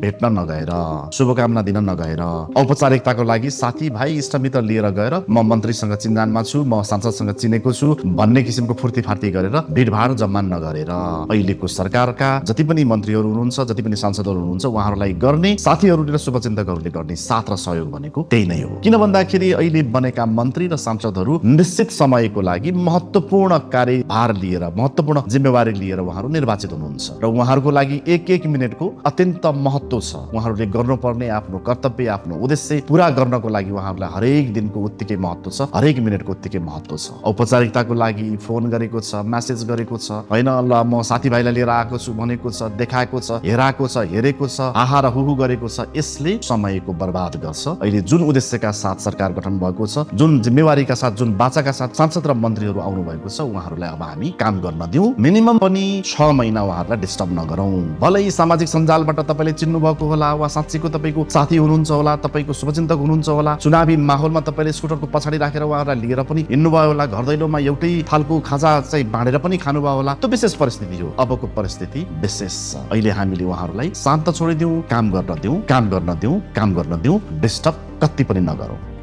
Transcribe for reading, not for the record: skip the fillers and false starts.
भेट्न नगएर, शुभकामना दिन नगएर, औपचारिकताको लागि साथीभाइ इष्टमित्र लिएर गएर म मन्त्रीसँग चिन्जानमा छु, म सांसदसँग चिनेको छु भन्ने किसिमको फुर्तीफार्ती गरेर भिडभाड जम्मा नगरेर अहिलेको सरकारका जति पनि मन्त्रीहरू हुनुहुन्छ, जति पनि सांसदहरू हुनुहुन्छ, उहाँहरूलाई गर्ने साथीहरूले र शुभचिन्तकहरूले गर्ने साथ र सहयोग भनेको त्यही नै हो। किन भन्दाखेरि अहिले बनेका मन्त्री र सांसदहरू निश्चित समयको लागि महत्त्वपूर्ण कार्यभार लिएर, महत्त्वपूर्ण जिम्मेवारी लिएर उहाँहरू निर्वाचित हुनुहुन्छ र उहाँहरूको लागि एक एक मिनटको अत्यन्त महत्त्व छ। उहाँहरूले गर्नुपर्ने आफ्नो कर्तव्य, आफ्नो उद्देश्य पूरा गर्नको लागि उहाँहरूलाई हरेक दिनको उत्तिकै महत्त्व छ, हरेक मिनटको उत्तिकै महत्त्व छ। औपचारिकताको लागि फोन गरेको छ, म्यासेज गरेको छ, होइन ल म साथीभाइलाई लिएर आएको छु भनेको छ, देखाएको छ, हेरेको छ, आहा र हुहु गरेको छ, यसले समयको बर्बाद गर्छ। अहिले जुन उद्देश्यका साथ सरकार गठन भएको छ, जुन जिम्मेवारीका साथ, जुन बाचाका साथ सांसद र मन्त्रीहरू आउनु भएको छ, उहाँहरूलाई अब हामी काम गर्न दिउँ। मिनिमम पनि 6 महिना उहाँहरूलाई डिस्टर्ब नगरौँ। भलै सामाजिक सञ्जालबाट तपाईँले चिन्नु भएको होला वा साँच्चीको तपाईँको साथी हुनुहुन्छ होला, तपाईँको शुभचिन्तक हुनुहुन्छ होला, चुनावी माहौलमा तपाईँले स्कुटरको पछाडि राखेर उहाँहरूलाई लिएर पनि हिँड्नुभयो होला, घर दैलोमा एउटै थालको खाजा चाहिँ बाँडेर पनि खानुभयो होला। त्यो विशेष परिस्थिति हो। अबको परिस्थिति विशेष छ। अहिले हामीले उहाँहरूलाई शान्त छोडिदिउँ, काम गर्न दिउँ, काम गर्न दिउँ, काम गर्न दिउँ, डिस्टर्ब कति पनि नगरौँ।